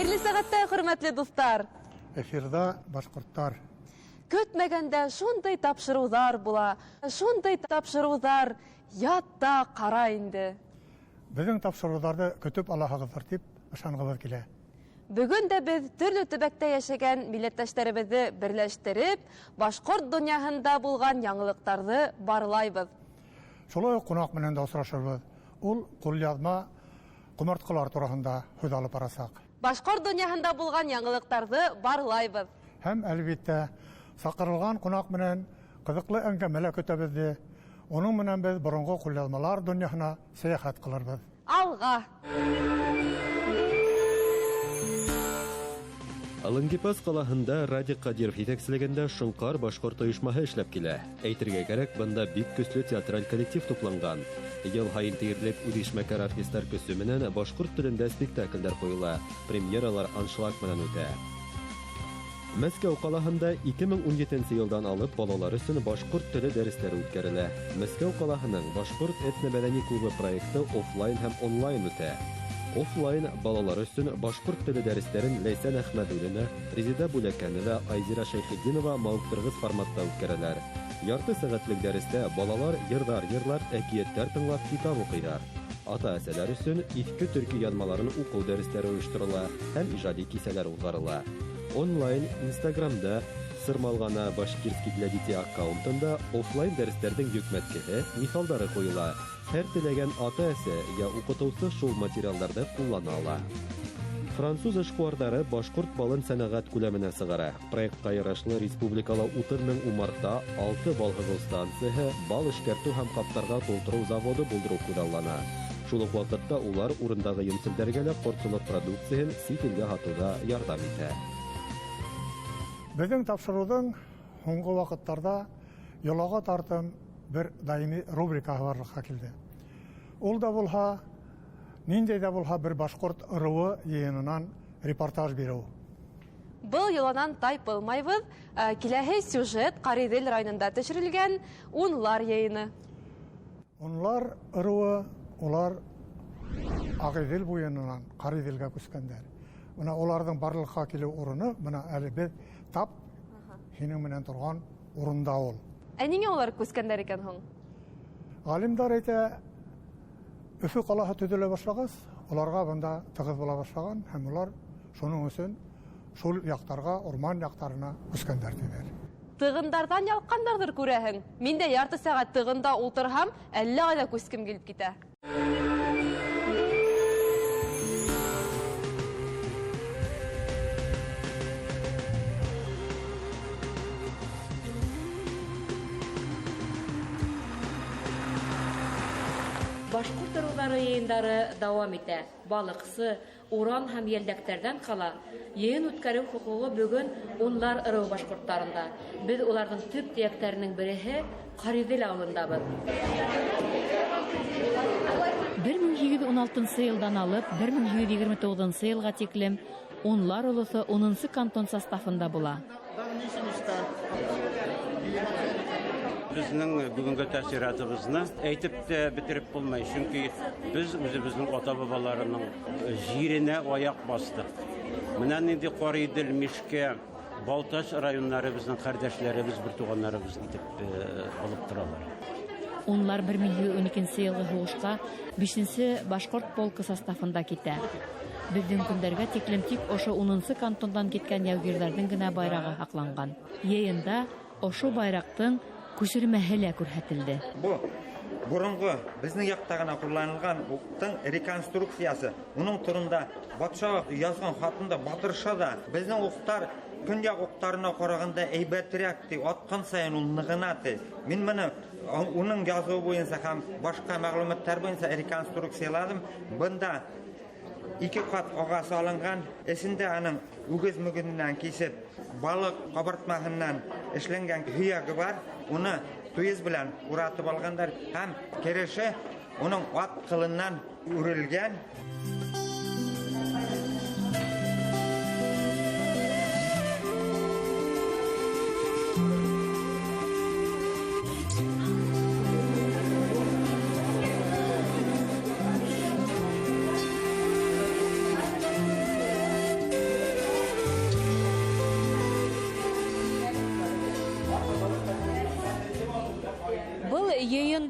Хәйерле сәғәттә, хөрмәтле дуҫтар! Эфирҙа башҡорттар. Көтмәгәндә шундай тапшырыуҙар була, шундай тапшырыуҙар ят та ҡара инде. Беҙҙең тапшырыуҙарҙы көтөп алаһығыҙҙыр тип ышанғыбыҙ килә. Бөгөн дә беҙ төрлө төбәктә йәшәгән милләттәштәребеҙҙе берләштереп, башҡорт донъяһында булған яңылыҡтарҙы барлайбыҙ. Шулай уҡ ҡунаҡ менән дә осрашырбыҙ. Ул ҡулъяҙма ҡомартҡылар тураһында һүҙ алып барасаҡ. Башҡорт донъяһында булған яңылыҡтарҙы барлайбыҙ. Һәм әлбиттә, саҡырылған ҡунаҡ менән ҡыҙыҡлы әңгәмә лә көтә беҙҙе. Уның менән беҙ боронғо ҡулъяҙмалар донъяһына сәйәхәт ҡылырбыҙ. Алға! Алангипас ҡалаһында Радик Ҡадиров етәкселегендә Шоңҡар башҡорт ойошмаһы эшләп килә. Әйтергә кәрәк, бында бик көслө театраль коллектив тупланған. Йыл һайын тиерлек үҙешмәкәр артистар көсө менән башҡорт телендә спектаклдәр ҡуйыла, премьералар аншлаг менән үтә. Мәскәү ҡалаһында 2017 йылдан алып балалар өсөн башҡорт теле дәрестәре үткәрелә. Мәскәү ҡалаһының башҡорт этномәҙәни клубы проекты офлайн һәм онлайн үтә. Офлайн балалар өсөн башҡорт теле дәрестәрен Ләйсән Әхмәдуллина, Резеда Бүләкәнова, Айзира Шәйхетдинова мауыҡтырғыс форматта үткәрәләр. Ярты сәғәтлек дәрестә балалар йырҙар йырлап, әкиәттәр тыңлап, китап уҡыйҙар. Ата-әсәләр өсөн иҫке төрки яҙмаларын уҡыу дәрестәре ойошторола һәм ижади кисәләр уҙғарыла. Онлайн Инстаграмда Сырмалғана Башкирский для детей аккаунтында офлайн дәрестәрҙең йөкмәткеһе, миҫалдары ҡуйыла. Һәр теләгән ата-әсә йә уҡытыусы шул материалдарҙы ҡуллана ала. Француз эшҡыуарҙары башҡорт балын сәнәғәт күләменә сығара. Проектҡа ярашлы республикала 30 мең умарта, 6 бал һығыу станцияһы, бал эшкәртеү һәм ҡаптарға тултырыу заводы булдырыу күҙаллана. Шул уҡ ваҡытта улар урындағы йүнселдәргә лә ҡортсолоҡ продукцияһын сит илгә һатыуҙа ярҙам итә. Беҙҙең тапшырыуҙың һуңғы ваҡыттарҙа йолаға тартым бер даими рубрикаһы барлыҡҡа килде. Ул да булһа, ниндәй ҙә булһа бер башҡорт ырыуы йыйынынан репортаж биреү. Был йоланан тайпылмайбыҙ. Киләһе сюжет Ҡариҙел районында төшөрөлгән Унлар йыйыны. Унлар ырыуы, улар Ағиҙел буйынан Ҡариҙелгә күскәндәр. Бына уларҙың барлыҡҡа килеү урыны, бына әле беҙ тап һинең менән торған урында ул. Ә ниңә улар күскәндәр икән һуң? Ғалимдар әйтә, Өфө ҡалаһы төҙөлә башлағас, уларға бында тығыҙ була башлаған һәм улар шуның өсөн шул яҡтарға, урман яҡтарына күскәндәр тиҙәр. Тығындарҙан ялҡҡандарҙыр күрәһең. Мин дә ярты сәғәт тығында ултырһам, әллә ҡайҙа күскем килеп китә. Башҡорт ырыуҙары йыйындары дауам итә. Балыҡсы, уран һәм йәлдәктәрҙән ҡала йыйын үткәреү хоҡуғы бөгөн унлар ырыу башҡорттарында. Беҙ уларҙың төп төйәктәренең береһе Ҡариҙел ауылындабыҙ. 1816 йылдан алып 1829 йылға тиклем унлар олоҫо 10 кантон составында була. Беҙҙең бөгөнгө тәьҫоратыбыҙны әйтеп тә бөтөрөп булмай, сөнки беҙ үҙебеҙҙең ата-бабаларының еренә аяҡ баҫтыҡ. Бына ниндәй Ҡариҙел, Мишкә, Балтас районнары беҙҙең ҡәрҙәшләребеҙ, бер туғандарыбыҙ итеп алып торалар. Унлар 1112 йылғы һуғышҡа 5-нсе башҡорт полкы составында китә. Беҙҙең көндәргә тиклем тик ошо 10 кантондан киткән яугирҙәрҙең генә байрағы һаҡланған. Йыйында ошо байраҡтың күсермәһе лә күрһәтелде. Бу боронғо беҙҙең яҡта ғына ҡулланылған уҡтың реконструкциясы. Уның турында батша яҙған хатында Батырша да беҙҙең уҡтар көньяҡ уҡтарына ҡарағанда әйбәтерәк ти, атҡан сайын ул нығына ти. Мин быны уның яҙыуы буйынса һәм башҡа мәғлүмәттәр буйынса реконструкцияланым. Бында 2 ҡат ағас алынған, эсендә аның үгеҙ мөгөҙөнән кисеп, балыҡ ҡабартмаһынан эшләнгән һөйәге бар. Уны туйыз белән уратып алғандар һәм кереше уның ат ҡылынан үрелгән.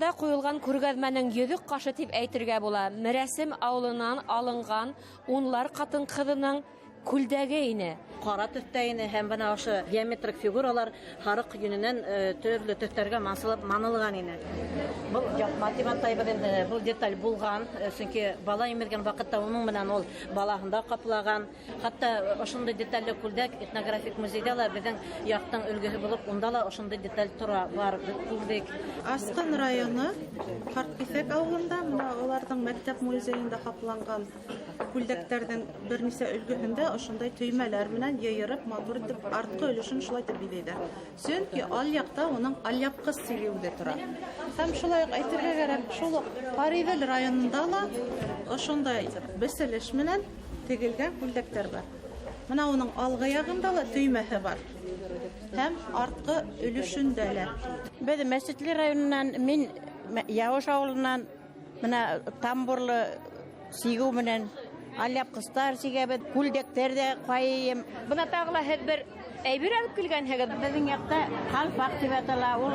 Музейында ҡуйылған күргәҙмәнең йөҙөк ҡашы тип әйтергә була. Мерәсем ауылынан алынған унлар ҡатын-ҡыҙының күлдәге ине. Ҡара төҫтә ине һәм бына ошо геометрик фигуралар һарыҡ йөнөнән төрлө төҫтәргә мансылып манылған ине. Был япма тип атайбыҙ инде, был деталь булған, сөнки бала имеҙгән ваҡытта уның менән ул балаһын да ҡаплаған. Хатта ошондай детальле күлдәк этнографик музейҙа ла беҙҙең яҡтың өлгөһө булып, унда ла ошондай деталь тора, бар, беҙ күрҙек. Асҡын районы Ҡартбиҫәк ауылында бына уларҙың мәктәп музейында һаҡланған күлдәктәрҙең бер нисә өлгөһөндә ошондай төймәләр менән йыйырып, матур итеп артҡы өлөшөн шулай итеп биҙәйҙәр. Сөнки алъяҡта уның алъяпҡыс сигеүе тора. Һәм шулай уҡ әйтергә кәрәк, шул уҡ Ҡариҙел районында ла ошондай беселеш менән тегелгән күлдәктәр бар. Бына уның алғы яғында ла төймәһе бар. Һәм артҡы өлөшөндә лә. Беҙ Мәсетле районынан, мин Яуыш ауылынан, бына тамбурлы сигеү менән алъяпҡыстар сигәбеҙ, күлдәктәр ҙә ҡайым. Бына тағы ла һеҙ бер әйбер алып килгәнһегеҙ. Беҙҙең яҡта ҡалпаҡ тип атала, ул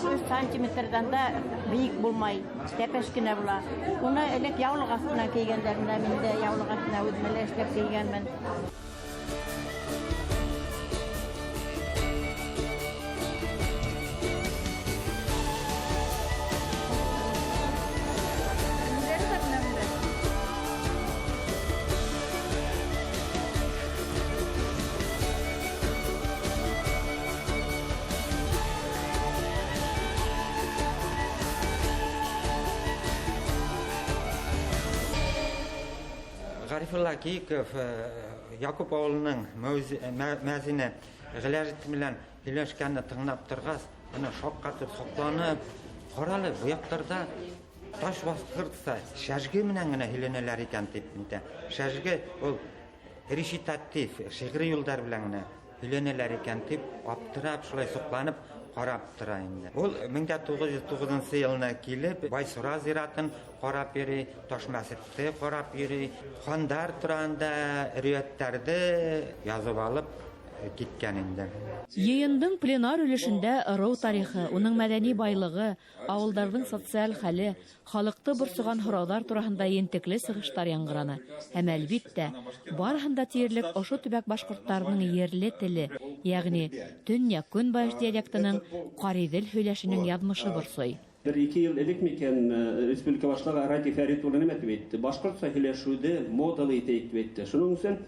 3 сантиметрҙан да бейек булмай, тәпәш кенә була. Уны элек яулыҡ аҫтына кейгәндәр, менә мин дә яулыҡ аҫтына үҙемә лә эшләп кейгәнмен. Ғарифулла Кейиков Яҡуп ауылының мәзине Ғиләжет менән һөйләшкәнне тыңлап торғас, бына шаҡ ҡатып, һоҡланып, ҡарале, бу яҡтарҙа таш башҡортса шәжге менән генә һөйләнәләр икән тип әйтә. Шәжге ул речитатив, шиғри юлдар белән генә һөйләнәләр икән тип аптырап, шулай һоҡланып ҡарап тора инде. Ул 1909 йылына килеп, Байсура зиратын ҡарап йөрөй, Таш мәсетте ҡарап йөрөй, хандар тураһында риүәттәрҙе яҙып алып киткән инде. Йыйындың пленар өлөшөндә ырыу тарихы, уның мәҙәни байлығы, ауылдарҙың социаль хәле, халыҡты борсоған һорауҙар тураһында ентекле сығыштар яңғыраны. Һәм әлбиттә, барыһын да тиерлек ошо төбәк башҡорттарының ерле теле, йәғни төньяҡ-көнбайыш диалектының Ҡариҙел һөйләшенең яҙмышы борсой. Бер ике йыл элек микән республика башлығы Радий Фәрит улы нимә тип әйтте? Башҡортса һөйләшеүҙе модалы итәйек тип әйтте. Шуның өсөн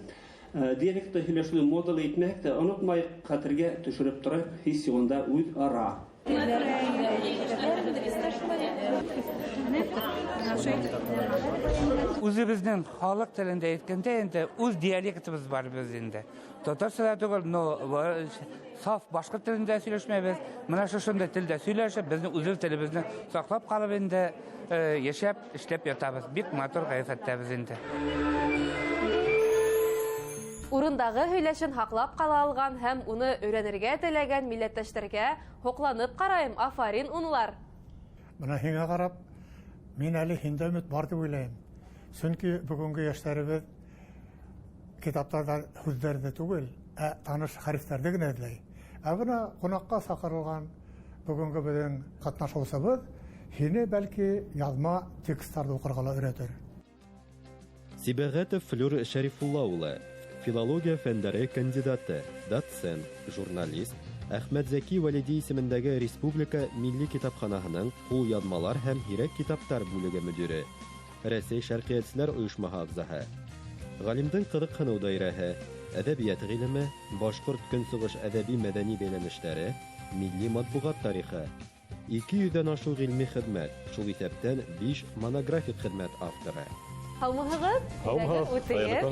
диалектта һөйләшеүҙе модалы итмәк тә онотмайыҡ, хәтергә төшөрөп торайыҡ, һис юғында үҙ ара. Үҙебеҙҙең халыҡ телендә әйткәндә инде үҙ диалектыбыҙ бар беҙ инде. Татарса да түгел, но саф башҡорт телендә һөйләшмәйбеҙ. Бына шушындай телдә һөйләшеп, беҙҙең үҙ телебеҙҙе саҡлап ҡалып инде йәшәп, эшләп ятабыҙ. Бик матур ҡиәфәттәбеҙ инде. Урындағы һөйләшен һаҡлап ҡала алған һәм уны өйрәнергә теләгән милләттәштәргә һоҡланып ҡарайым. Афарин, унлар! Бына һиңә ҡарап, мин әле һиндә өмөт бар тип уйлайым. Сөнки бөгөнгө йәштәребеҙ китаптарҙан һүҙҙәрҙе түгел, ә таныш хәрефтәрҙе генә эҙләй. Ә бына ҡунаҡҡа саҡырылған бөгөнгө беҙҙең ҡатнашыусыбыҙ һине бәлки яҙма тексттарҙы уҡырға ла өйрәтер. Сибәғәтов Флүр Шәрифулла улы, филология фәндәре кандидаты, доцент, журналист, Әхмәтзәки Вәлиди исемендәге Республика Милли китапханаһының ҡулъяҙмалар һәм һирәк китаптар бүлеге мөдире, Рәсәй шәрҡиәтселәр ойошмаһы ағзаһы. Ғалимдың ҡыҙыҡһыныу даирәһе, әҙәбиәт ғилеме, башҡорт көнсығыш әҙәби мәҙәни бәйләнештәре, милли матбуғат тарихы. 200-дән ашыу ғилми хеҙмәт, шул иҫәптән 5 монографик хеҙмәт авторы. Һаумыһығыҙ? Һаумыһығыҙ. Үтегеҙ.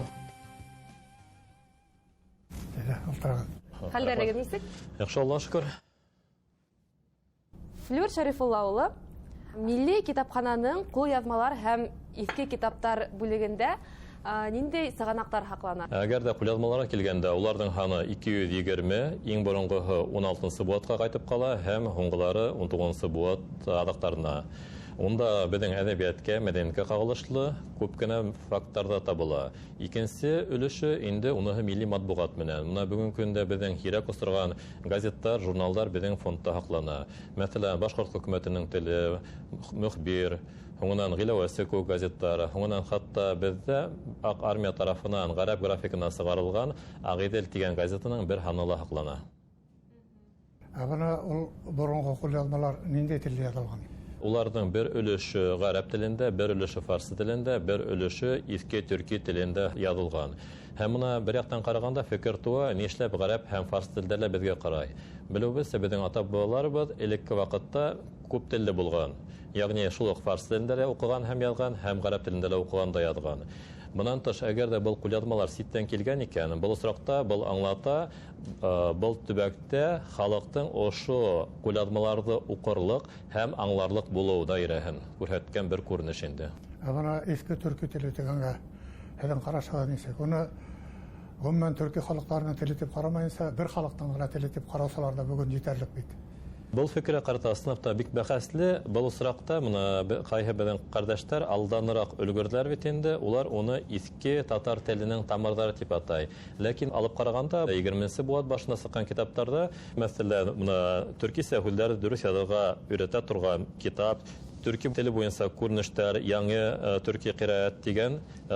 Хәлдәрегеҙ нисек? Яҡшы, Аллаға шөкөр. Флүр Шәрифулла улы, Милли китапхананың ҡулъяҙмалар һәм иҫке китаптар бүлегендә ниндәй сығанаҡтар һаҡлана? Әгәр ҙә ҡулъяҙмаларға килгәндә, уларҙың һаны 220, иң боронғоһо 16-нсы быуатҡа ҡайтып ҡала һәм һуңғылары 19-нсы быуат аҙаҡтарына. Унда беҙҙең әҙәбиәткә, мәҙәниәткә ҡағылышлы күп кенә факттар ҙа табыла. Икенсе өлөшө инде уныһы милли матбуғат менән. Бына бөгөнгө көндә беҙҙең һирәк осраған газеттар, журналдар беҙҙең фондта һаҡлана. Мәҫәлән, Башҡорт хөкүмәтенең теле, Мөхбир, һуңынан Ғиләүәсе кеүек газеттар, һуңынан хатта беҙҙә Аҡ армия тарафынан ғәрәп графикына сығарылған Ағиҙел тигән газетаның бер һаны ла һаҡлана. Ә бына ул боронғо ҡулъяҙмалар ниндәй телдә яҙылған? Уларҙың бер өлөшө ғәрәп телендә, бер өлөшө фарсы телендә, бер өлөшө иҫке төрки телендә яҙылған. Һәм бына бер яҡтан ҡарағанда фекер тыуа, нишләп ғәрәп һәм фарсы телдә лә беҙгә ҡарай. Белеүебеҙсә, беҙҙең ата-бабаларыбыҙ элекке ваҡытта күп телле булған. Ягъни шул уҡ фарсы телендә лә уҡыған һәм яҙған, һәм ғәрәп телендә лә уҡыған да яҙған. Бынан тыш, әгәр ҙә был ҡулъяҙмалар ситтән килгән икән, был осраҡта был аңлата, был төбәктә халыҡтың ошо ҡулъяҙмаларҙы уҡырлыҡ һәм аңларлыҡ булыу даирәһен күрһәткән бер күренеш инде. Ә бына иҫке төрки теле тигәнгә һеҙҙең ҡарашығыҙ нисек? Уны ғөмүмән төрки халыҡтарының теле тип ҡарамайынса, бер халыҡтың ғына теле тип ҡараусылар ҙа бөгөн етерлек бит. Был фекергә ҡарата ысынлап та бик бәхәсле. Был осраҡта бына ҡайһы беҙҙең ҡәрҙәштәр алданыраҡ өлгөрҙөләр бит инде, улар уны иҫке татар теленең тамырҙары тип атай. Ләкин алып ҡарағанда 20-нсе быуат башында сыҡҡан китаптарҙа, мәҫәлән, бына төркисә һүҙҙәрҙе дөрөҫ яҙырға өйрәтә торған китап, төрки теле буйынса күренештәр, яңы төрки ҡираәт тигән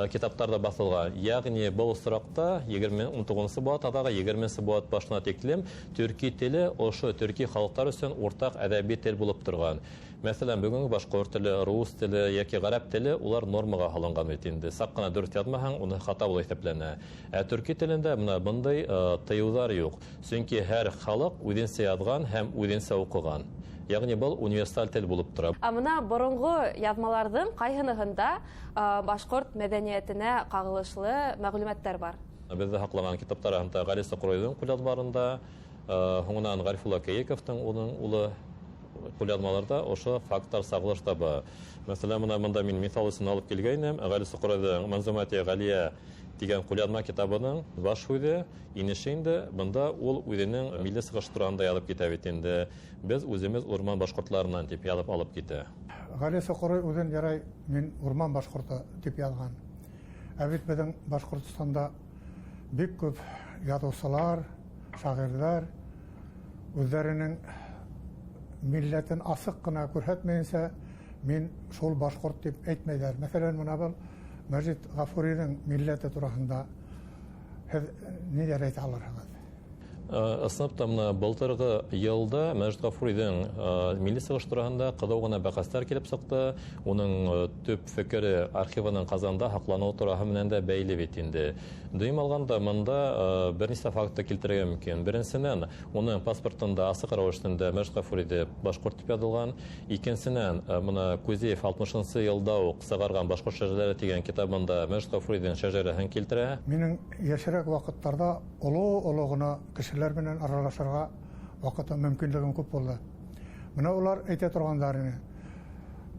китаптар да баҫылған. Ягъни был осраҡта 19-нсы быуат аҙағы 20-нсе быуат башына тиклем төрки теле ошо төрки халыҡтар өсөн уртаҡ әҙәби тел булып торған. Мәҫәлән, бөгөнгө башҡорт теле, рус теле йәки ғәрәп теле улар нормаға һалынған бит инде. Саҡ ҡына дөрөҫ яҙмаһаң, уны хата булып иҫәпләнә. Ә төрки телендә бына бындай тыйыуҙар юҡ. Сөнки һәр халыҡ үҙенсә яҙған һәм үҙенсә уҡыған. Ягъни был универсаль тел булып тора. Ә бына боронғо яҙмаларҙың ҡайһыныһында башҡорт мәҙәниәтенә ҡағылышлы мәғлүмәттәр бар? Беҙҙә һаҡланған китаптар араһында Ғәли Соҡоройҙоң ҡулъяҙмаларында, һуңынан Ғәрифулла Кәйековтың уның улы ҡулъяҙмаларҙа ошо факттар сағылыш таба. Мәҫәлән, бына бында мин миҫал өсөн алып килгәйнем. Ғәли Соҡоройҙоң Манзумати Ғәлиә тигән ҡулъяҙма китабының баш һүҙе инеше инде. Бында ул үҙенең милли сығыш тураһында яҙып китә бит инде. Беҙ үҙебеҙ урман башҡортларынан тип яҙып алып китә. Ғәли Соҡорой үҙен ярай мин урман башҡорто тип яҙған. Ә бит беҙҙең Башҡортостанда бик күп яҙыусылар, шағирҙар үҙҙәренең милләтен асыҡ ҡына күрһәтмәйенсә мин шул башҡорт тип әйтмәйҙәр. Мәҫәлән, бына был Мәжит Ғафуриҙың милләте тураһында һеҙ ниҙәр әйтә алырһығыҙ? Ысынлап та бына былтырғы йылда Мәжит Ғафуриҙың милли сығыш тураһында ҡыҙыу ғына бәхәстәр килеп сыҡты. Уның төп фекере архивының Ҡазанда һаҡланыуы тураһы менән дә бәйле бит инде. Дөйөм алғанда бында бер нисә фактты килтерергә мөмкин. Беренсенән, уның паспортында асыҡ рәүештә Мәжит Ғафуриҙе башҡорт тип яҙылған. Икенсенән, бына Кузеев 60-нсы йылда уҡ сығарған Башҡорт шәжәрәләре тигән китабында Мәжит Ғафуриҙең шәжәрәһен килтерә. Минең йәшерәк ваҡыттарҙа оло-оло ғына кешеләр менән аралашырға ваҡытым, мөмкинлегем күп булды. Бына улар әйтә торғандар ине.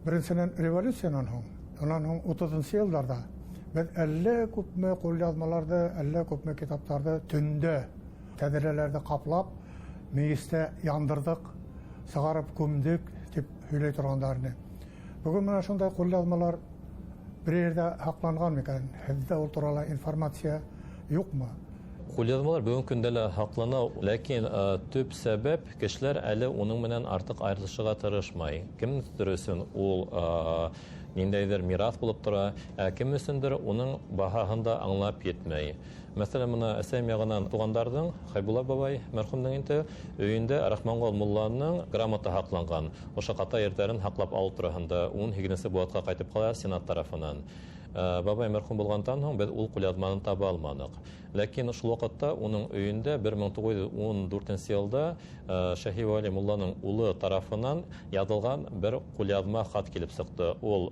Беренсенән, революциянан һуң, унан һуң 30-нсы йылдарҙа беҙ әллә күпме ҡулъяҙмаларҙы, әллә күпме китаптарҙы төндә тәҙрәләрҙе ҡаплап, мейестә яндырҙыҡ, сығарып күмдек тип һөйләй торғандар ине. Бөгөн бына шундай ҡулъяҙмалар бер ерҙә һаҡланған микән? Һеҙҙә ул турала информация юҡмы? Ҡулъяҙмалар бөгөнгө көндә лә һаҡлана, ләкин төп сәбәп кешеләр әле уның менән артыҡ айырылышырға тырышмай. Кемдер өсөн ул ниндәйҙер мираҫ булып тора, ә кем өсөндөр уның баһаһын да аңлап етмәй. Мәҫәлән, бына әсәйем яғынан туғандарҙың Хәйбулла бабай мәрхүмдең инде өйөндә Рахманғол мулланың грамота һаҡланған. Ошо ҡата ерҙәрен һаҡлап алыу тураһында 18-нсе быуатҡа ҡайтып ҡала Сенат тарафынан. Бабай мәрхүм булғандан һуң беҙ ул ҡулъяҙманы таба алманыҡ. Ләкин шул ваҡытта уның өйөндә 1914 йылда Шәһи Вәли мулланың улы тарафынан яҙылған бер ҡулъяҙма хат килеп сыҡты. Ул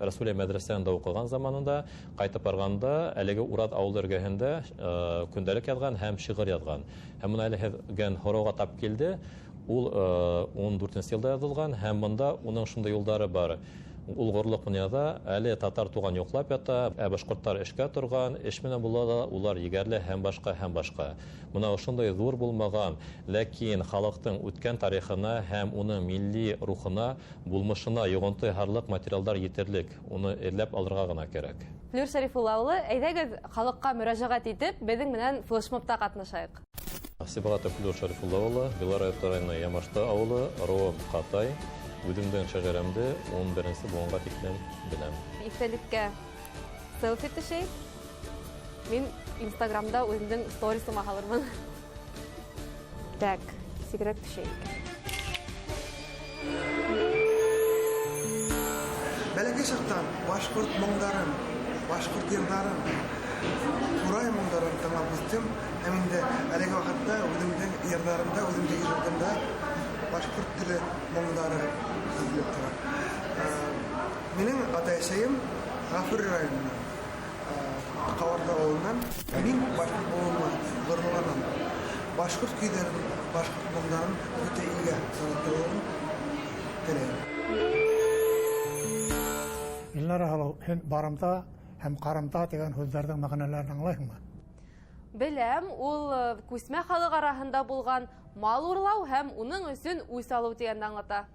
Рәсүлә мәҙрәсәһендә уҡыған заманында ҡайтып барғанда әлеге Урат ауылы эргәһендә көндәлек яҙған һәм шиғыр яҙған. Һәм бына әле һеҙгә һорауға тап килде. Ул 14 йылда яҙылған һәм бында уның шундай юлдары бар. Ул ғорурлыҡ менән яҙа, әле татар туған йоҡлап ята, ә башҡорттар эшкә торған, эш менән була ла, улар егәрле һәм башҡа, һәм башҡа. Бына ошондай ҙур булмаған, ләкин халыҡтың үткән тарихына һәм уның милли рухына, булмышына йоғонто яһарлыҡ материалдар етерлек, уны эҙләп алырға ғына кәрәк. Флүр Шәрифулла улы, әйҙәгеҙ халыҡҡа мөрәжәғәт итеп, беҙҙең менән флешмобта ҡатнашайыҡ. Сибағатов Флүр Шәрифулла улы, Белорет районы Ямашты ауылы, Ром Ҡатай. Үҙемдең шәжәрәмде 11-нсе быуынға тиклем беләм. Иҫтәлеккә селфи төшәйек. Мин Инстаграмда үҙемдең сторисыма һалырмын. Так, сигерәк төшәйек. Бәләкәй саҡтан башҡорт моңдарын, башҡорт йырҙарын, ҡурай моңдарын тыңлап үҫтем. Һәм инде әлеге ваҡытта үҙемдең йырҙарымда, үҙемдең ижадымда башҡорт теле моңдары һиҙелеп тора. Минең атай-әсәйем Ғафури районынан, Ҡауарҙы ауылынан. Мин башҡорт булыуыма ғорурланам. Башҡорт көйҙәрен, башҡорт моңдарын бөтә илгә таратыуын теләйем. Илнара һылыу, һин барымта һәм ҡарымта тигән һүҙҙәрҙең мәғәнәләрен аңлайһыңмы? Беләм, ул күсмә халыҡ араһында булған мал урлау һәм уның өсөн үс алыу тигәнде аңлата.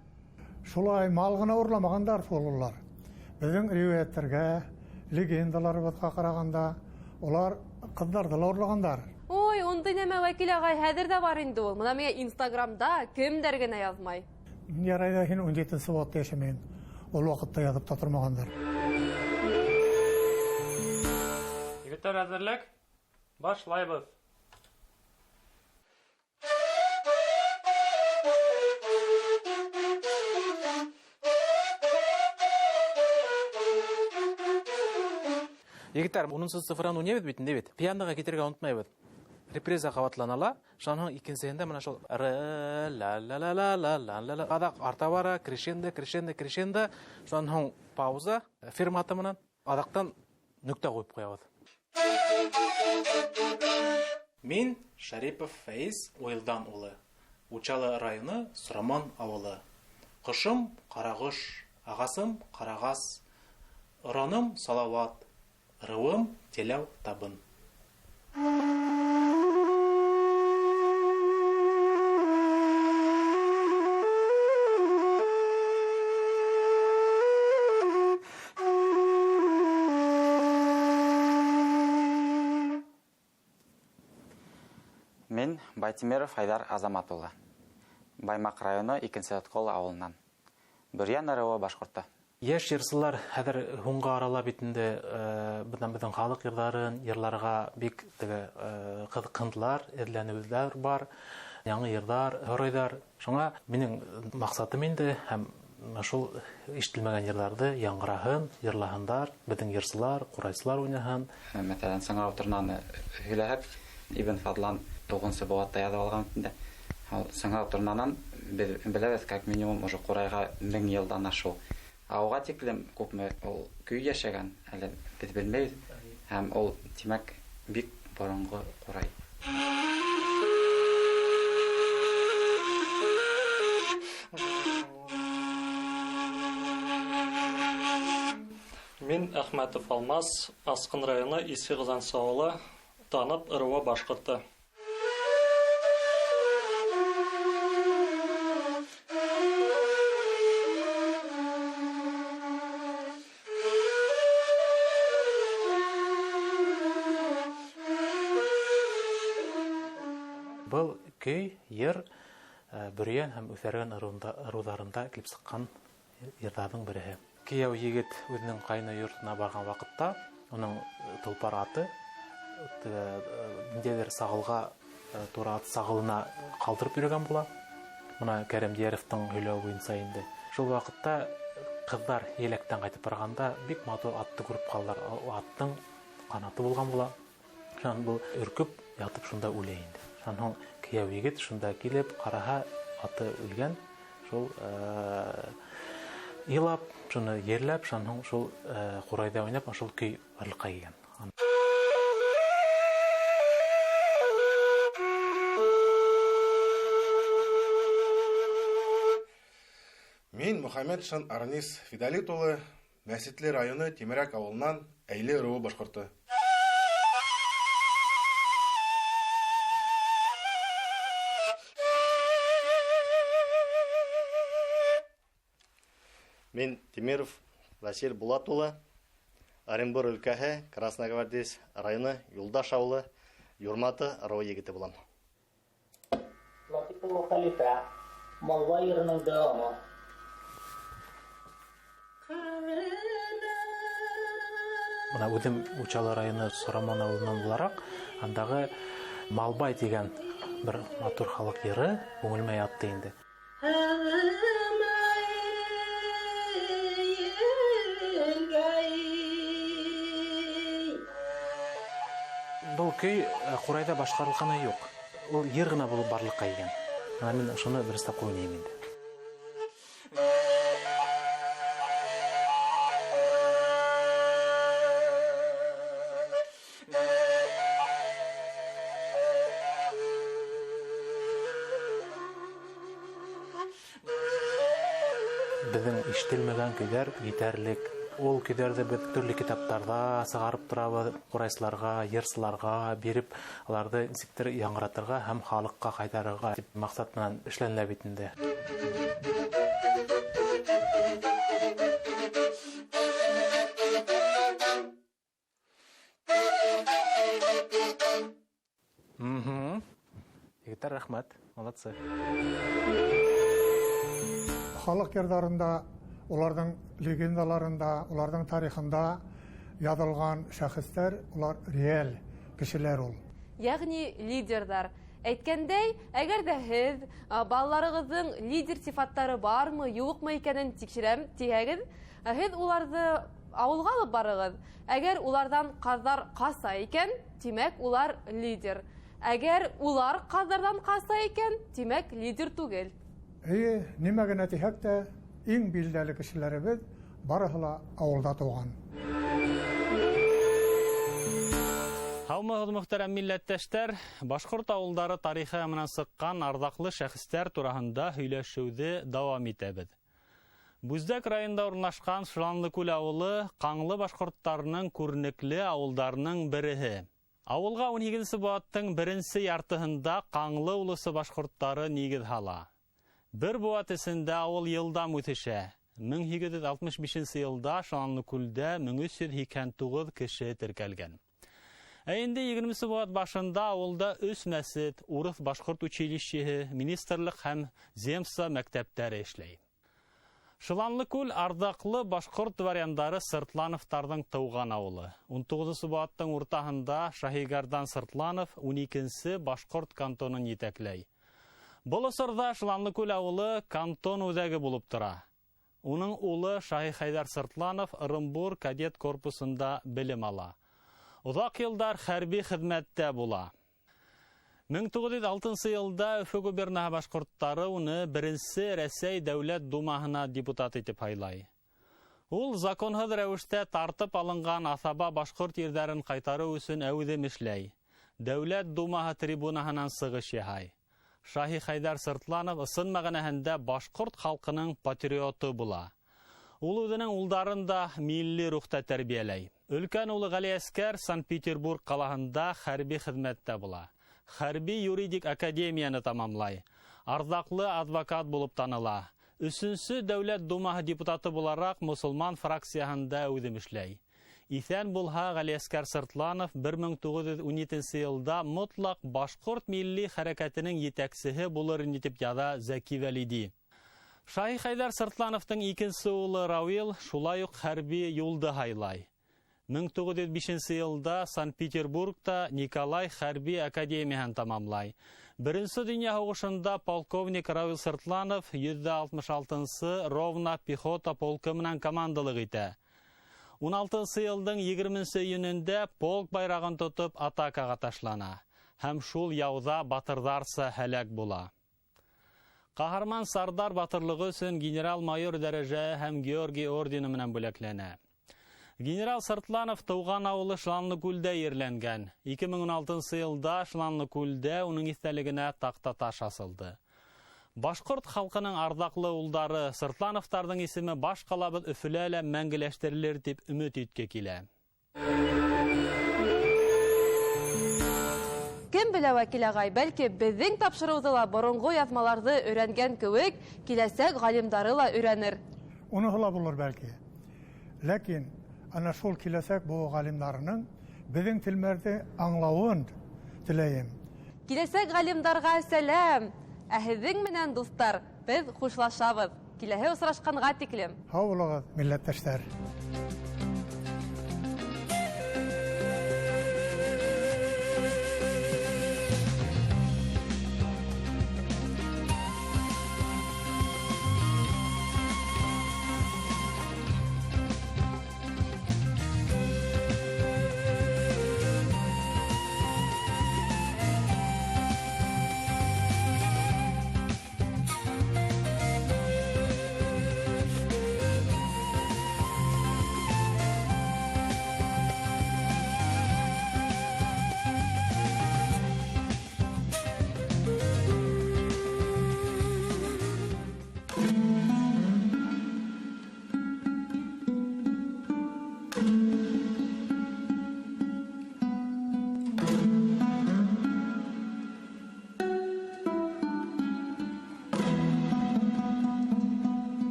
Шулай мал ғына урламағандар шул улар. Беҙҙең риүәйәттәргә, легендаларыбыҙға ҡарағанда, улар ҡыҙҙарҙы ла урлағандар. Ой, ундай нәмә вәкил ағай хәҙер ҙә бар инде ул. Бына миңә Инстаграмда кемдәр генә яҙмай. Ярай ҙа һин 17-нсе быуатта йәшәмәйһең. Ул ваҡытта яҙып та тормағандар. Егеттәр, әҙерлек? Башлайбыҙ. Егеттәр, 10-нсы цифраны уйнайбыҙ бит инде бит. Пианоға китергә онотмайбыҙ. Реприза ҡабатлана ла, шунан һуң икенсеһендә мына шул р ла ла ла ла ла ла ла ла аҙаҡ арта бара, крещендо, крещендо, крещендо, шунан һуң пауза ферматы менән аҙаҡтан нөктә ҡуйып ҡуябыҙ. Мин Шарипов Фәиз Уйылдан улы, Учалы районы Сураман ауылы. Ҡошом Ҡарағош, ағасым Ҡарағас, ораным Салауат, ырыуым Теләү Табын. Мин Байтимеров Айдар Азамат улы, Баймаҡ районы 2-нсе Откол ауылынан. Бөрйән ырыуы башҡорто. Йәш йырсылар хәҙер һуңғы арала бит инде, бынан беҙҙең халыҡ йырҙарын йырларға бик теге, ҡыҙыҡһындылар, эҙләнеүҙәр бар, яңы йырҙар һорайҙар. Шуңа минең маҡсатым инде һәм шул ишетелмәгән йырҙарҙы яңғыраһын, йырлаһындар, беҙҙең йырсылар, ҡурайсылар уйнаһын. Мәҫәлән, Сыңрау торнаны һөйләһәк, Ибн Фадлан 9-нсы быуатта яҙып алған бит инде. Ул Сыңрау торнанан беҙ беләбеҙ, как минимум уже ҡурайға 1000 йылдан ашыу. Ауға тиклем күпме ул көй йәшәгән, әле беҙ белмәйбеҙ. Һәм ул, тимәк, бик боронғо ҡурай. Мин Әхмәтов Алмаз, Асҡын районы Изге Ҡазансы ауылы, Танып ырыуы башҡорто. Был көй, йыр, Бөрйән һәм Үҫәргән ырыуҙарында килеп сыҡҡан йырҙарҙың береһе. Кейәү егет үҙенең ҡайны йортона барған ваҡытта уның толпар аты ниндәйҙер сағылға, тура ат сағылына ҡалдырып йөрөгән була. Бына Кәрим Диәровтың һөйләүе буйынса инде. Шул ваҡытта ҡыҙҙар еләктән ҡайтып барғанда бик матур атты күреп ҡалалар. Ул аттың ҡанаты булған була. Шунан был өркөп ятып шунда үлә инде. Шунан һуң кейәү егет шунда килеп ҡараһа, аты үлгән. Шул илап, шуны ерләп, шунан һуң шул ҡурайҙа уйнап, шул көй барлыҡҡа килгән. Мин Мин Мөхәммәтшин Арнис Фидалит улы, Мәсетле районы Тимерәк ауылынан Әйле ырыуы башҡорто. Мин Тимиров Василь Булат улы, Оренбур өлкәһе, Красногвардейск районы, Юлдаш ауылы, Юрматы ырыуы егете булам. Латипова Хәлифә, Малбай йырының дәвамы. Бына үҙем Учалы районы Сораман ауылынан булараҡ, андағы Малбай тигән бер матур халыҡ йыры күңелемә ятты инде. Был көй ҡурайҙа башҡарылғаны юҡ. Ул йыр ғына булып барлыҡҡа килгән. Бына мин ошоно беренсе тапҡыр уйнайым инде. Беҙҙең ишетелмәгән көйҙәр етәрлек. Ул көйҙәрҙе беҙ төрлө китаптарҙа сығарып торабыҙ, ҡурайсыларға, йырсыларға биреп, уларҙы нисектер яңғыратырға һәм халыҡҡа ҡайтарырға тип маҡсат менән эшләнелә бит инде. Егеттәр, рәхмәт, молодцы. Халыҡ йырҙарында, уларҙың легендаларында, уларҙың тарихында яҙылған шәхестәр, улар реаль кешеләр ул. Йәғни лидерҙар. Әйткәндәй, әгәр ҙә һеҙ балаларығыҙҙың лидер сифаттары бармы, юҡмы икәнен тикшерәм тиһәгеҙ, һеҙ уларҙы ауылға алып барығыҙ. Әгәр уларҙан ҡаҙҙар ҡаса икән, тимәк, улар лидер. Әгәр улар ҡаҙҙарҙан ҡаса икән, тимәк, лидер түгел. Эйе, нимә генә тиһәк тә, иң билдәле кешеләребеҙ барыһы ла ауылда тыуған. Һаумыһығыҙ, мөхтәрәм милләттәштәр! Башҡорт ауылдары тарихы менән сыҡҡан арҙаҡлы шәхестәр тураһында һөйләшеүҙе дауам итәбеҙ. Бүздәк районында урынлашҡан Шыланлыкүл ауылы Ҡаңлы башҡорттарының күренекле ауылдарының береһе. Ауылға ун һигеҙенсе быуаттың беренсе яртыһында Ҡаңлы улусы башҡорттары нигеҙ һала. Бер быуат эсендә ауыл йылдам үҫешә. Мең һигеҙ йөҙ алтмыш бишенсе йылда Шыланлыкүлдә мең өс йөҙ һикһән туғыҙ кеше теркәлгән. Ә инде егерменсе быуат башында ауылда өс мәсет, урыҫ башҡорт училищеһы, министрлыҡ һәм земство мәктәптәре эшләй. Шыланлыкүл арҙаҡлы башҡорт дворяндары Сыртлановтарҙың тыуған ауылы. Ун туғыҙынсы быуаттың уртаһында Шаһигардан Сыртланов ун икенсе башҡорт кантонын етәкләй. Был осорҙа Шыланлыкүл ауылы кантон үҙәге булып тора. Уның улы Шаһихәйҙәр Сыртланов Ырымбур кадет корпусында белем ала. Оҙаҡ йылдар хәрби хеҙмәттә була. Мең туғыҙ йөҙ алтынсы йылда Өфө губернаһы башҡорттары уны беренсе Рәсәй Дәүләт Думаһына депутат итеп һайлай. Ул законһыҙ рәүештә тартып алынған аҫаба башҡорт ерҙәрен ҡайтарыу өсөн әүҙем эшләй. Дәүләт Думаһы трибунаһынан сығыш яһай. Шаһихәйҙәр Сыртланов ысын мәғәнәһендә башҡорт халҡының патриоты була. Ул үҙенең улдарын да милли рухта тәрбиәләй. Өлкән улы Ғәлиәскәр Санкт-Петербург ҡалаһында хәрби хеҙмәттә була. Хәрби юридик академияны тамамлай. Арҙаҡлы адвокат булып таныла. Өсөнсө Дәүләт Думаһы депутаты булараҡ мосолман фракцияһында әүҙем эшләй. Иҫән булһа, Ғәлиәскәр Сыртланов бер мең туғыҙ йөҙ ун етенсе йылда мотлаҡ башҡорт милли хәрәкәтенең етәксеһе булыр ине тип яҙа Зәки Вәлиди. Шаһихәйҙәр Сыртлановтың икенсе улы Рауил шулай уҡ хәрби юлды һайлай. Мең туғыҙ йөҙ бишенсе йылда Санкт-Петербургта Николай хәрби академияһын тамамлай. Беренсе донъя һуғышында полковник Рауил Сыртланов йөҙ ҙә алтмыш алтынсы Ровно пехота полкы менән командалыҡ итә. Ун алтынсы йылдың егерменсе июнендә полк байрағын тотоп атакаға ташлана һәм шул яуҙа батырҙарса һәләк була. Ҡаһарман Сардар батырлығы өсөн генерал-майор дәрәжәһе һәм Георгий ордены менән бүләкләнә. Генерал Сыртланов тыуған ауылы Шыланлыкүлдә ерләнгән. Ике мең ун алтынсы йылда Шыланлыкүлдә уның иҫтәлегенә таҡтаташ асылды. Башҡорт халҡының арҙаҡлы улдары Сыртлановтарҙың исеме баш ҡалабыҙ Өфөлә лә мәңгеләштерелер тип өмөт итке килә. Кем белә, Вәкил ағай, бәлки беҙҙең тапшырыуҙы ла боронғо яҙмаларҙы өйрәнгән кеүек киләсәк ғалимдары ла өйрәнер. Уныһы ла булыр бәлки. Ләкин ана шул киләсәк быуын ғалимдарының беҙҙең телмәрҙе аңлауын теләйем. Киләсәк ғалимдарға сәләм! Ә һеҙҙең менән, дуҫтар, беҙ хушлашабыҙ. Киләһе осрашҡанға тиклем. Һау булығыҙ, милләттәштәр!